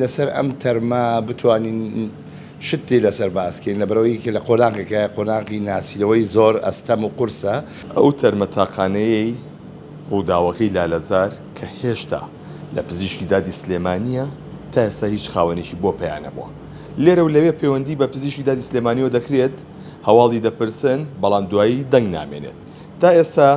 لەسەر ئەم تەرمە بتوانین شتی لەسەر باس کەین لەبەرئەوەی کە لە قۆناغێکایە قۆناغی ناسینەوەی زۆر ئەستەم و قورسە. ئەو تەرمە تاقانەیەی ڕووداوەکەی لالەزار کە هێشتا لە پزیشکی دادی سلێمانییە تا ئێستا هیچ خاوەنێکی بۆ پەیا نەبووە. لێرە و لەوێ پەیوەندی بە پزیشکی دادی سلێمانییەوە دەکرێت، هەواڵی دەپرسن، بەڵام دوایی دەنگ نامێنێت. تا ئێستا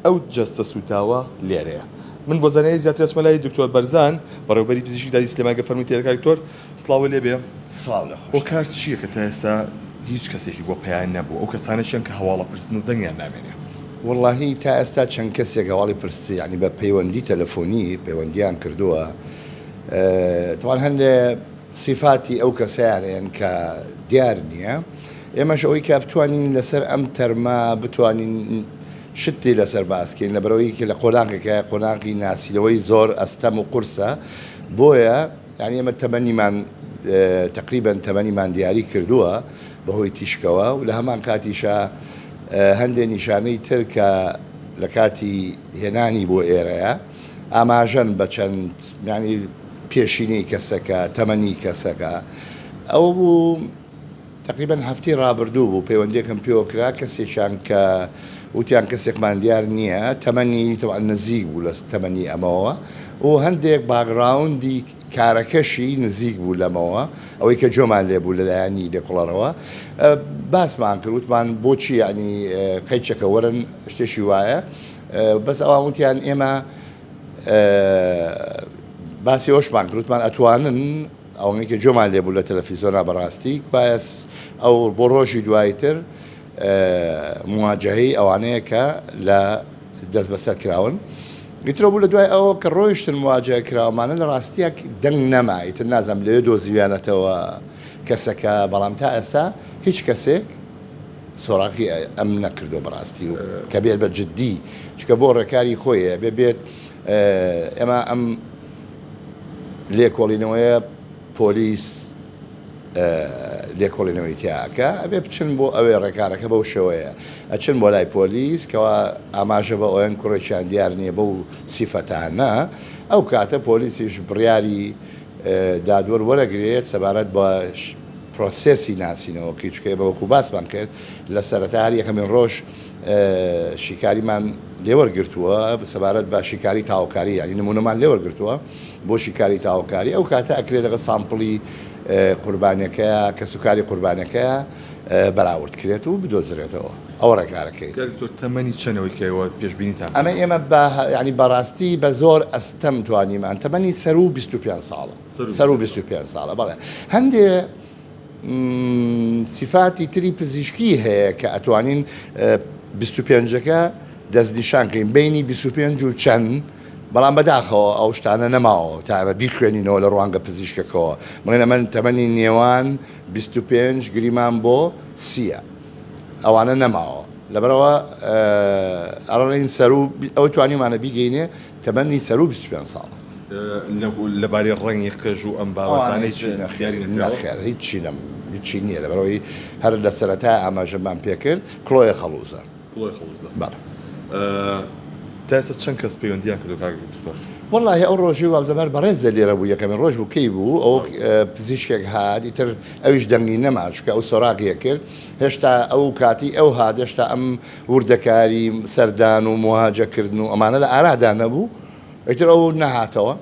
ئەو جەستە سووتاوە لێرەیە. من بۆ زانیاری زیاتر ئەچمە لای دکتۆر بەرزان، بەڕێوەبەری پزیشکی دادی سلێمانی گەر فەرمووی تێرە کاک دکتۆر سڵاوت لێ بێ. سڵاو لە خۆشتان. هۆکار چییە کە تا ئێستا هیچ کەسێکی بۆ پەیا نەبووە؟ ئەو کەسانە چیان کە هەواڵ ئەپرسن و دەنگیان نامێنێ؟ وەڵاهی تا ئێستا چەند کەسێک هەواڵی پرسی یانی بە پەیوەندی تەلەفۆنی پەیوەندیان کردووە تەبعەن هەندێ سیفاتی ئەو کەسەیان هەیەن کە دیار نییە ئێمەش ئەوەی کە بتوانین لەسەر ئەم تەرمە بتوانین شتی لەسەر باس کەین لەبەرئەوەی کە لە قۆناغێکایە قۆناغی ناسینەوەی زۆر ئەستەم و قورسە بۆیە یانی ئێمە تەمەنیمان تەقریبەن تەمەنیمان دیاری کردووە بەهۆی تیشکەوە و لە هەمان کاتیشا هەندێ نیشانەی تر کە لە کاتی هێنانی بۆ ئێرەیە ئاماژەن بە چەند یانی پێشینەی کەسەکە تەمەنی کەسەکە ئەوە بوو تەقریبەن هەفتەی ڕابردوو بوو پەیوەندیەکم پێوە کرا کەسێکیان کە وتیان کەسێکمان دیار نییە تەمەنی تەبعەن نزیک بوو لە تەمەنی ئەمەوە و هەندێک background ی کارەکەشی نزیک بوو لەمەوە ئەوەی کە جۆمان لێ بوو لەلایەنی لێکۆڵەرەوە باسمان کرد وتمان بۆچی یعنی قەیچەکە وەرن شتێکی وایە بەس ئەوان وتیان ئێمە باسی ئەوشمان کرد وتمان ئەتوانن ئەوەی کە گوێمان لێ بوو لە تەلەفیزۆنا بەڕاستی گوایە ئەو بۆ ڕۆژی دوایی تر مواجهەی ئەوانەیە کە لە دەست بەسەر کراون ئیترە بوو لە دوای ئەوە کە ڕۆیشتن مواجهە کراومانە لە ڕاستیەک دەنگ نەما ئیتر نازانم لەوێ دۆزیویانەتەوە کەسەکە بەڵام تا ئێستا هیچ کەسێک سۆراغی ئەم نەکردو بەڕاستی و کە بێت بە جدی چکە بۆ ڕێکاری خۆیە بێ بێت ئێمە ئەم لێکۆڵینەوەیە پۆلیس لێکۆڵینەوەی تیا ئەکا ئەبێ بچن بۆ ئەوێ ڕێکارەکە بەو شێوەیە ئەچن بۆ لای پۆلیس کەوا ئاماژە بە ئەوەن کوڕێکیان دیار نییە بەو سیفەتانە ئەو کاتە پۆلیسیش بڕیاری دادوەر وەرەگرێت سەبارەت بە پرۆسێسی ناسینەوەکەی چونکە ئێمە وەکو باسمان کرد لە سەرەتا هەر یەکەمین ڕۆژ شیکاریمان لێوەرگرتووە سەبارەت بە شیکاری تاوکاری یعنی نمونەمان لێوەرگرتووە بۆ شیکاری تاوکاری ئەو کاتە ئەکرێ لەگەڵ sample ی قوربانیەکەیە کەسوکاری قوربانەکەیە بەراورد کرێت و بدۆزرێتەوە ئەوە ڕێکارەکەی. کاک دکتۆر تەمەنی چەنەوەی کە ئێوە پێشبینیتان کردووە؟ ئەمە ئێمە بە یانی بەڕاستی بە زۆر ئەستەم توانیمان تەمەنی سەروو 25 ساڵە سەروو 25 ساڵە بەڵێ هەندێ سیفاتی تری پزیشکی هەیە کە ئەتوانین 25ەکە دەستنیشان کەین بینی 25 و چەند بەڵام بەداخەوە ئەو شتانە نەماوە تا ئەمە بیخوێنینەوە لە ڕوانگە پزیشکەکەوە بڵێن ئەمە تەمەنی نێوان 25 گریمان بۆ سیە ئەوانە نەماوە لەبەرەوە ئەڕێن سەرو ئەو توانیمانە بیگەینێ تەمەنی سەرو 25 ساڵ. لەبارەی ڕەنگی قژ و ئەم بابەتانە هیچ دیاری نەکراوە؟ نەخێر هیچی نەم هیچی نییە لەبەرئەوەی هەر لە سەرەتا ئاماژەمان پێکرد کڵۆیە خەڵوزە. کڵۆی خەڵوزە. بەڵێ. تا ئێستا چەند کەس پەیوەندیان کردووە کاک دکتۆر؟ وەڵاهی ئەو ڕۆژەی وابزانم هەر بەڕێزە لێرە بوو یەکەمین ڕۆژ بوو کەی بوو ئەو پزیشکێک هات ئیتر ئەویش دەنگی نەما چونکە ئەو سۆراغی ئەکرد هێشتا ئەو کاتی ئەو هات هێشتا ئەم وردەکاری سەردان و مواجە کردن و ئەمانە لە ئارادا نەبوو ئیتر ئەو نەهاتەوە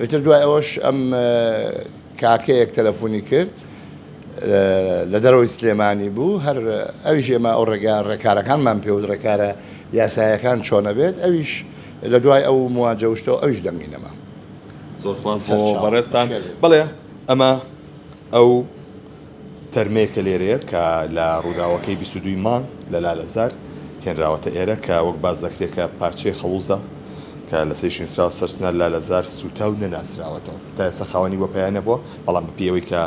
ئیتر دوای ئەوەش ئەم کاکەیەک تەلەفۆنی کرد لە دەرەوەی سلێمانی بوو هەر ئەویش ئێمە ئەو ڕێگا ڕێکارەکانمان پێوت ڕێکارە یاسایەکان چۆنە بێت ئەویش لە دوای ئەو مواجەوشتەوە ئەویش دەنگی نەما. زۆر سپاس بۆ بەڕێزتان. بەڵێ ئەمە ئەو تەرمەیە کە لێرەیە کە لە ڕووداوەکەی 22 ی مانگ لە لالەزار هێنراوەتە ئێرە کە وەک باس دەکرێت کە پارچەی خەڵوزە کە لەسەریش نووسراوە سەرچنار لالەزار سووتا و نەناسراوەتەوە تا ئێستا خاوەنی بۆ پەیا نەبووە بەڵام بەپێی ئەوەی کە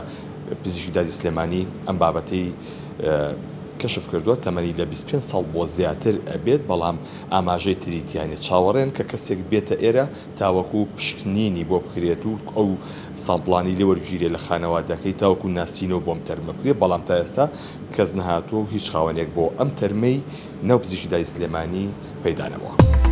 پزیشکی دادی سلێمانی ئەم بابەتەی کەشف کردووە تەمەنی لە 25 ساڵ بۆ زیاتر ئەبێت بەڵام ئاماژەی تری تیا نیە چاوەڕێن کە کەسێک بێتە ئێرە تاوەکو پشکنینی بۆ بکرێت و ئەو sample انەی لێ وەرگیرێت لە خانەوادەکەی تاوەکو ناسینەوە بۆ ئەم تەرمە بکرێت، بەڵام تا ئێستا کەس نەهاتووە و هیچ خاوەنێک بۆ ئەم تەرمەی ناو پزیشکی دادی سلێمانی پەیدا نەبووە.